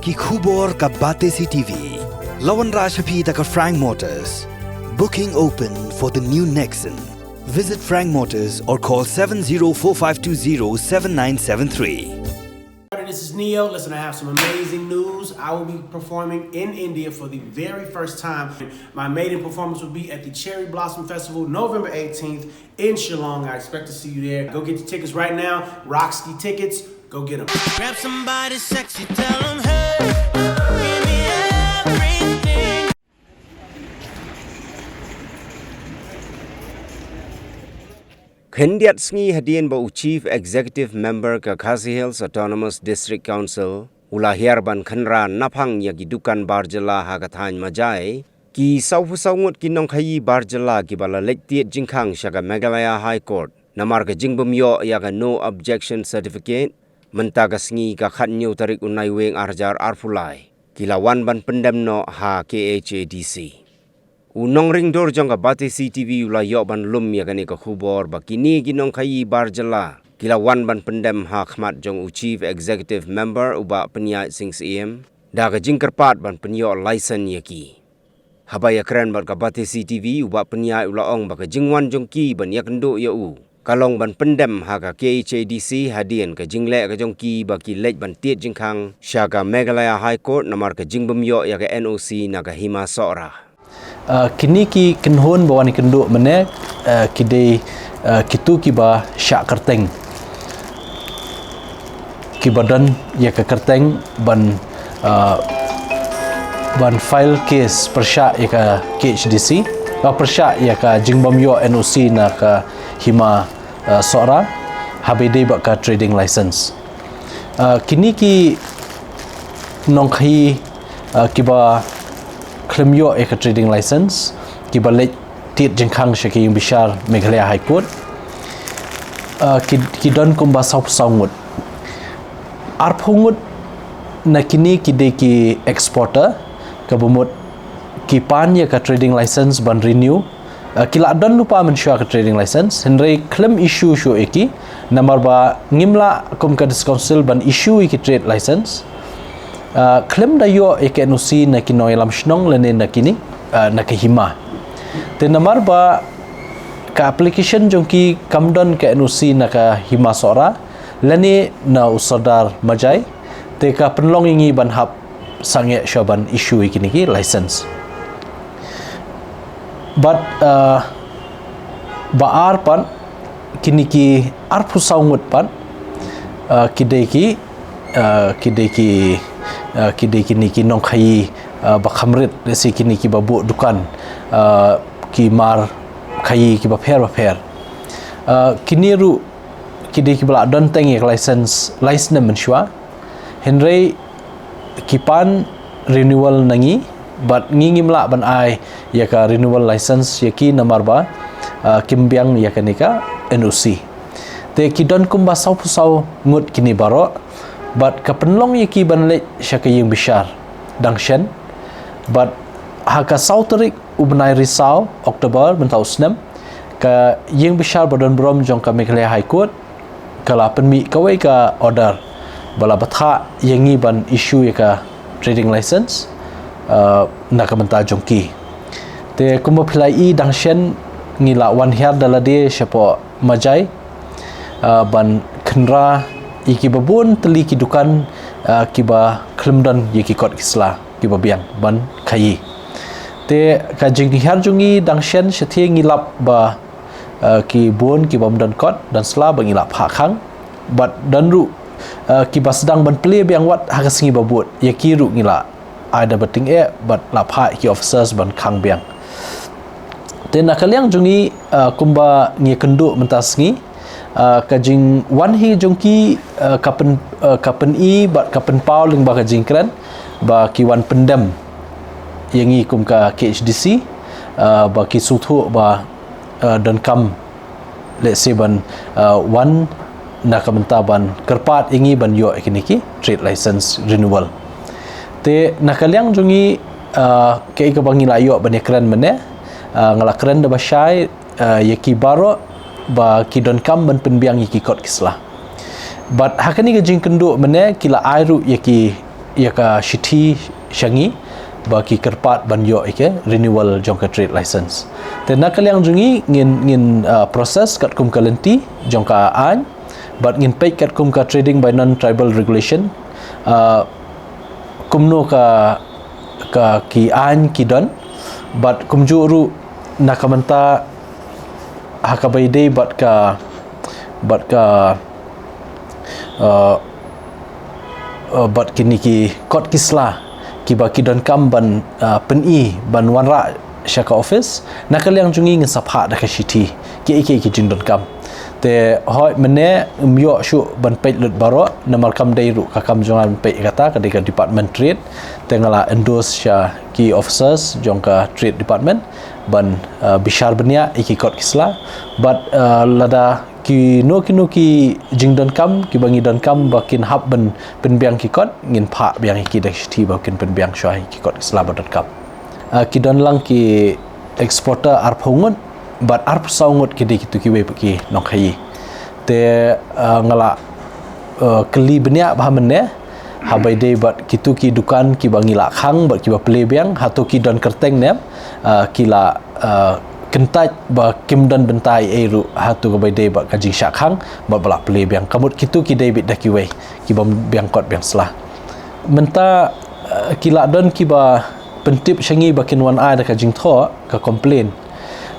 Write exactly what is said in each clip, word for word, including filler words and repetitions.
Ki khubor ka Batesi T V. La wanrah sha phi da ka Frank Motors. Booking open for the new Nexon. Visit Frank Motors or call seven zero four five two zero seven nine seven three. This is Neo. Listen, I have some amazing news. I will be performing in India for the very first time. My maiden performance will be at the Cherry Blossom Festival, November eighteenth in Shillong. I expect to see you there. Go get your tickets right now. Roxy Tickets. Go get them. Grab somebody sexy, tell them, "Hey, give me everything." Khyndiat sngi hadien ba u Chief Executive Member ka Khasi Hills Autonomous District Council u la hiar ban khynra naphang ïa ki dukan bar jylla ha ka thaiñ Majai, ki sawphew saw ngut ki nongkhaïi bar jylla kiba la leit tied jingkhang sha ka Meghalaya High Court namar ka jingbym ïoh ïa ka No Objection Certificate mynta ka sngi ka khathynñiew tarik u Naiwieng ar hajar arphew lai ki la wan ban pyndem noh ha K H A D C. U nongring dur jong ka Batesi T V u la ïoh ban lum ïa kane ka khubor ba kine ki nongkhaïi bar jylla ki la wan ban pyndem ha khmat jong u Chief Executive Member u Bah Pynïaid Sing Syiem da ka jingkyrpad ban pynïoh license ïa ki. Haba ïakren bad ka Batesi T V, u Bah Pynïaid u la ong ba ka jingwan jong ki ban ïakynduh ïa u ka long ban pyndem ha ka K H A D C hadien ka jingleh ka jong ki ba ki leit ban tied jingkhang sha ka Meghalaya High Court namar ka jingbym ïoh ïa ka N O C na ka Hima Sohra. Ah, kine ki kynhun ba wan ïakynduh mynne, ah, ki dei, ah, kito kiba shah kyrteng, kiba don ïa ka kyrteng ban, ah, ban file case pyrshah ïa ka K H D C, ah, pyrshah ïa ka jingbym ïoh N O C na ka Hima, ah, Sohra, haba ïadei bad ka trading license. Ah, kine ki nongkhaïi, ah, kiba khlem ïoh ïa ka trading license, kiba leit tied jingkhang sha ka ïing bishar Meghalaya High Court, ah, ki, ki don kumba sawphew saw ngut. Arphew ngut na kine ki dei ki exporter, kaba mut ki pan ïa ka trading license ban renew. Ah, ki la don lypa mynshuwa ka trading license, hynrei khlem issue shuh ïa ki, namar ba ngim lah kum ka District Council ban issue ïa ki trade license. Ah, khlem da ïoh ïa ka N O C na ki nongïalam shnong lane na kine, ah, na ka Hima. Te namar ba ka application jong ki kam don ka N O C na ka Hima Sohra lane na u Sordar Majai, te ka pynlong ïa ngi ban hap sangeh shuwa ban issue ïa kine ki license. Bad, ah, ba ar pat, kine ki arphew saw ngut pat, ah, ki dei ki, ah, ki dei ki, ah, ki dei kine ki nongkhaïi, ah, ba kham rit, lehse kine kiba buh dukan, ah, ki mar khaïi kiba pher ba pher. Ah, kine ruh ki dei kiba la don teng ïa ka license, license mynshuwa. Hynrei ki pan renewal na ngi, bad ngi ngim lah ban ai ïa ka renewal license ïa ki namar ba, ah, kim biang ïa kane ka N O C. Te ki don kumba sawphew saw ngut kine baroh, bad ka pynlong ïa ki ban leit sha ka ïing bishar dang shen, bad ha ka saw tarik u bnai Risaw, October, mynta u snem, ka ïing bishar ba don burom jong ka Meghalaya High Court ka la pynmih kawei ka order ba la bthah ïa ngi ban issue ïa ka trading license, ah, na ka bynta jong ki. Te kumba phi la ïohi dang shen ngi la wan hiar da lade shapoh Majai, ah, ban khynra ïa kiba bun tylli ki dukan, ah, kiba khlem don ïa ki kot ki sla kiba biang ban khaïi. Te ka jinghiar jong ngi dang shen shathie ngi lap ba, eh, ki bun kibym don kot don sla ba ngi la phah khang. Bad don ruh, eh, kiba sdang ban plie biang wat ha ka sngi ba bud, ïa ki ruh ngi la ai da ba tyngeh bad la phah ki officers ban khang biang. Te na ka liang jong ngi, eh, kumba ngi kynduh mynta sngi, ah, ka jingwan hi jong ki, ah, ka pyn, ah, ka pyni bad ka pynpaw lyngba ka jingkren ba ki wan pyndem ïa ngi kum ka K H D C, ah, ba ki sngewthuh ba, ah, donkam lehse ban, ah, wan na ka bynta ban kyrpad ïa ngi ban ïoh ïa kine ki trade license renewal. Te na ka liang jong ngi, ah, kaei kaba ngi la ïoh ban ïakren mynne, ah, nga la kren da ba shai, ah, ïa ki baroh ba ki donkam ban pynbiang ïa ki kot ki sla. Bad ha kane ka jingkynduh mynne ki la ai ruh ïa ki ïa ka shithi sha ngi ba ki kyrpad ban ïoh ïa ka renewal jong ka trade license. Te na ka liang jong ngi ngin, ngin, ah, process katkum ka lynti jong ka aiñ, bad ngin peit katkum ka trading by non-tribal regulation, ah, kumno ka, ka ki aiñ ki don, bad kumjuh ruh na ka bynta ha kaba ïadei bad ka, bad ka, uh, uh, bad kine ki kot ki sla kiba ki donkam ban, uh, pyni ban wanrah sha ka office, na ka liang jong ngi ngin sa phah da ka shithi kiei kiei ki jingdonkam. Te hooid mynne ym ïoh shuh ban peit lut baroh, namar kam dei ruh ka kam jong nga ban peit ïa kata, ka dei ka department trade. Te nga la endorse sha ki officers jong ka trade department ban, uh, bishar bniah ïa ki kot ki sla. Bad, uh, lada kino kino ki jingdonkam kiba ngi donkam ba kin hap ban pynbiang ki kot, ngin phah biang ïa ki da ka shithi ba kin pynbiang shuwa ïa ki kot ki sla ba donkam. Uh, ki don lang ki exporter arphew ngut, bad arphew saw ngut ki dei kito kiwei pat ki nongkhaïi. Te, uh, nga la, uh, kylli bniah bha mynne haba ïadei bad kito ki dukan kiba ngi la khang bad kiba plie biang, hato ki don kyrteng ne em, uh, ki la, uh, kyntait ba kim don bynta ei ei ruh ha kaba ïadei bad ka jingshah khang bad ba la plie biang. Ka mut kito ki dei beit da kiwei ki bym biang kot biang sla. Mynta, uh, ki la don kiba pyntip sha ngi ba kin wan ai da ka jingthoh, ka complain.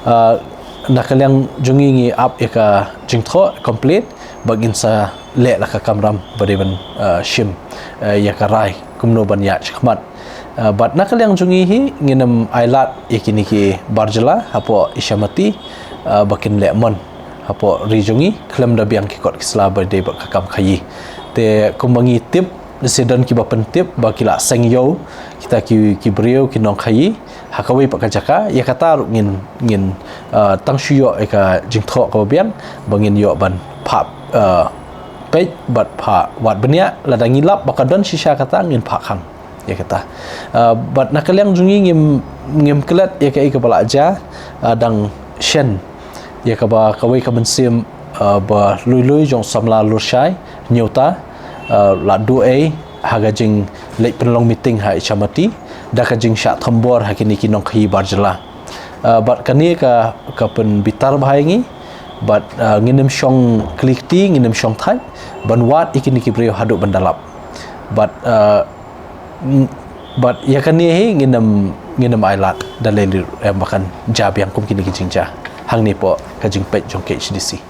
Uh, na ka liang jong ngi ngi ap ïa ka jingthoh, complain, ba ngin sa leh la ka kamram ba dei ban, uh, shim, uh, ïa ka rai kumno ban ïaid shakhmat. Uh, bad na ka liang jong ngi hi ngin ym ailad ïa kine ki bar jylla hapoh Ichamati, uh, ba kin leh mon hapoh ri jong ngi khlem da biang ki kot ki sla ba dei bad ka kam khaïi. Te kumba ngi tip, lehse don kiba pyntip ba ki la seng ïew kita ki, ki briew ki nongkhaïi ha kawei pat ka jaka, ïa kata ruh ngin, ngin, uh, tang shu ïoh ïa ka jingthoh kaba biang ba ngin ïoh ban phah, uh, peit bad phah wad bniah, lada ngi lap ba ka don shisha kata ngin phah khang ïa kata. Uh, bad na ka liang jong ngi ngim, ngim klet ïa kaei kaba la jia, uh, dang shen ïa kaba kawei ka mynsiem, uh, ba lui lui jong samla Lurshai Hynñiewta, uh, la duh ei ha ka jingleit pynlong meeting ha Ichamati da ka jingshah thombor ha kine ki nongkhaïi bar jylla. Uh, bad kane ka, ka pynbitar bha ïa ngi, bad, uh, ngin ym shong kli kti, ngin ym shong thait ban wad ïa kine ki briew haduh ban da lap. Bad, uh, n-, bad ïa kane hi ngin ym, ngin ym ailad da lei lei ruh em ba kan jia biang kum kine ki jingjia hangne hapoh ka jingpeit jong K H A D C.